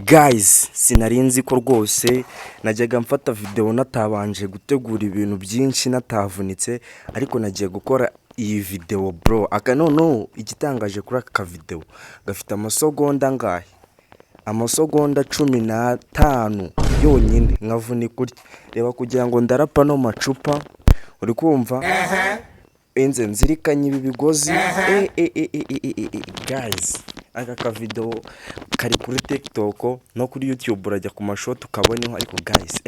Guys, sinari nzi ko rwose najyaga mfata video natabanje gutegura ibintu byinshi, natavunitse, ariko nagiye gukora iyi video, bro. Aka noneho igitangaje kuri aka video, gafite amasegonda angahe? Amasegonda 15 yonyine, nkavunika utya. Reba, kugira ngo ndarapa no macupa, uri kumva inze nzirikanye ibi bigozi. Guys, aka kavideo kari kuri TikTok no kuri YouTube, urajya ku mashoti ukaboneho. Ariko guys,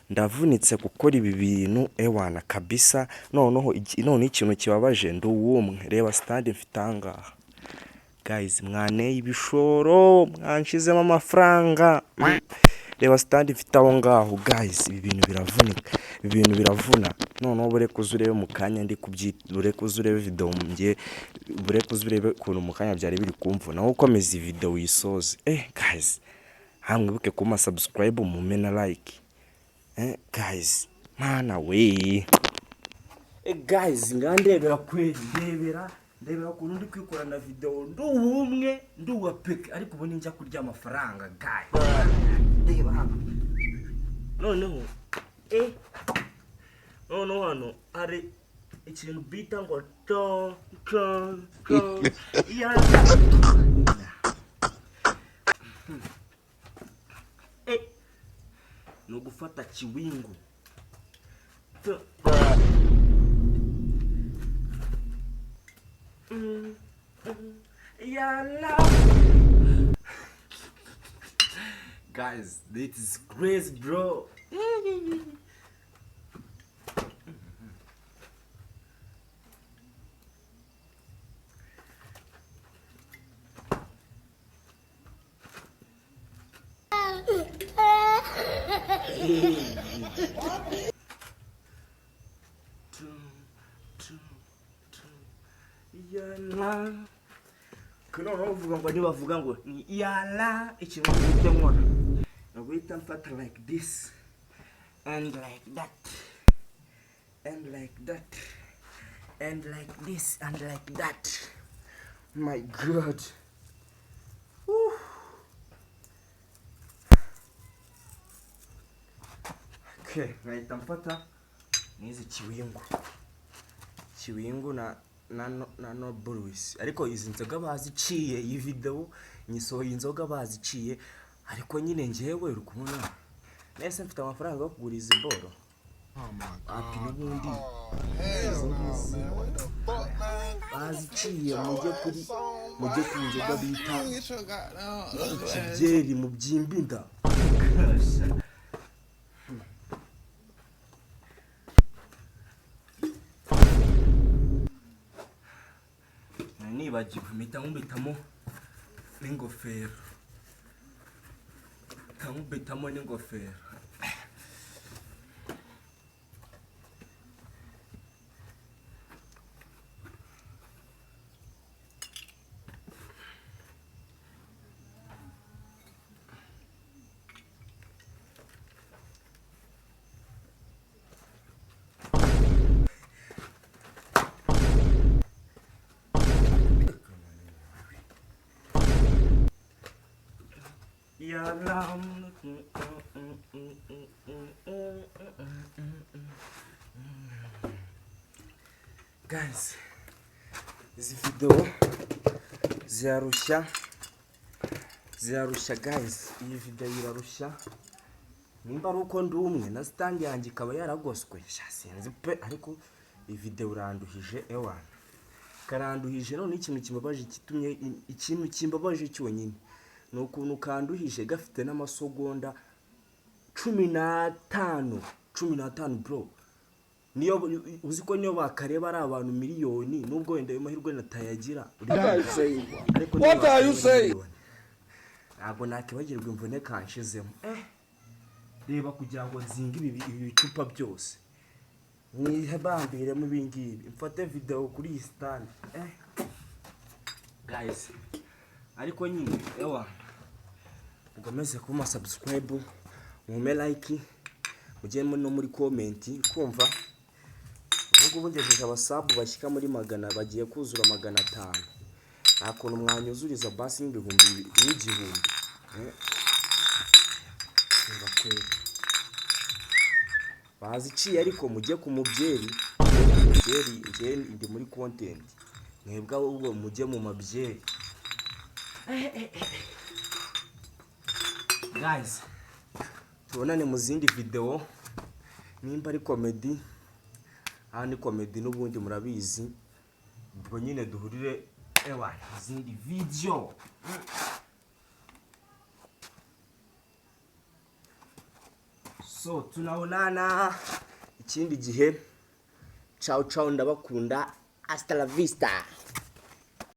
ndavunitse gukora ibi bintu, ewana kabisa. Noneho noneho ikintu kibabaje, ndi uwumwe. Reba stand mfite ahangaha, guys. Mwaneye ibishoro, mwanshizemo amafaranga. Reba stand mfite aho ngaho, guys. Ibi bintu biravunika, ibi bintu biravuna. Noneho bure kuza urebe mu kanya ndi kubyita, bure kuza urebe video ngiye, bure kuza urebe ukuntu mu kanya byari biri kumvuna. Wowe ukomeza iyi video uyisoze. Guys, hamwe wibuke kuma subscribe, mume na like. Guys, mana we. Guys, ngandebera kweli, ndebera, ndebera ukuntu ndi kwikora na video, ndi uwumwe, ndi uwa peke, ariko ubu ninjya kurya amafaranga, guys. Reba hano noneho, noneho hano hari ikintu bita ngo to to to ya. Ni ugufata kiwingu. To. Yalla. Guys, this is crazy, bro. Two, two, two. Yalla. Noneho uvuga ngo nibavuga ngo ni yalla, ikintu guhita nkora ni uguhita mfata like this and like that and like that and like this and like that. My God. Whew. Okay, nkahita mfata n'izi kiwingu, kiwingu na no Bruce. Ariko izi nzoga baziciye, iyi video nyisohoye inzoga baziciye, ariko nyine njyewe uri kubona nese mfite amafaranga yo kugura izi boro api n'ubundi izi ngizi baziciye. Mujye ku nzoga bita ikibyeri mu byimba inda. Nari nibagiwe, mpita nkubitamo n'ingofero, mpita nkubitamo n'ingofero. Yalla. Guys, izi video zirarushya, zirarushya, guys. Iyi video irarushya. Nimba ari uko ndi umwe na stand yanjye ikaba yaragoswe, sha sinzi pe, ariko iyi video iranduhije, ewana, karanduhije. None ikintu kimbabaje, kitumye, ikintu kimbabaje cyonyine ni ukuntu kanduhije gafite n'amasegonda 15, 15, bro. Niyo uzi ko niyo bakareba ari abantu miliyoni, nubwo wenda ayo mahirwe natayagira, ariko niyo What are you bakareba saying? miliyoni, ntabwo nakibagirwa imvune kanshizemo. Reba, kugira ngo nzinge ibi bicupa byose, mwibambiremo ibi ngibi, mfate video kuri iyi stand. Guys, ariko nyine ewa mukomeze kuma subscribe, mume like, mujye no muri comment. Kumva ubu ngubu ngejeje abasabu bashyika muri 100, bagiye kuzura 500. Nta kuntu mwanyuzuriza basi nk'ibihumbi 1000? Eh, reba kweri, baziciye. Ariko mujye ku mubyeri, mujye ku mubyeri. Njye ndi muri content, mwebwe ahubwo mujye mu mabyeri. Guys, tubonane mu zindi video. Nimba ari comedy, aha ni comedy n'ubundi murabizi. Ubwo nyine duhurire, ewa, mu zindi video. So tunaonana ikindi gihe. Ciao ciao, ndabakunda. Hasta la vista.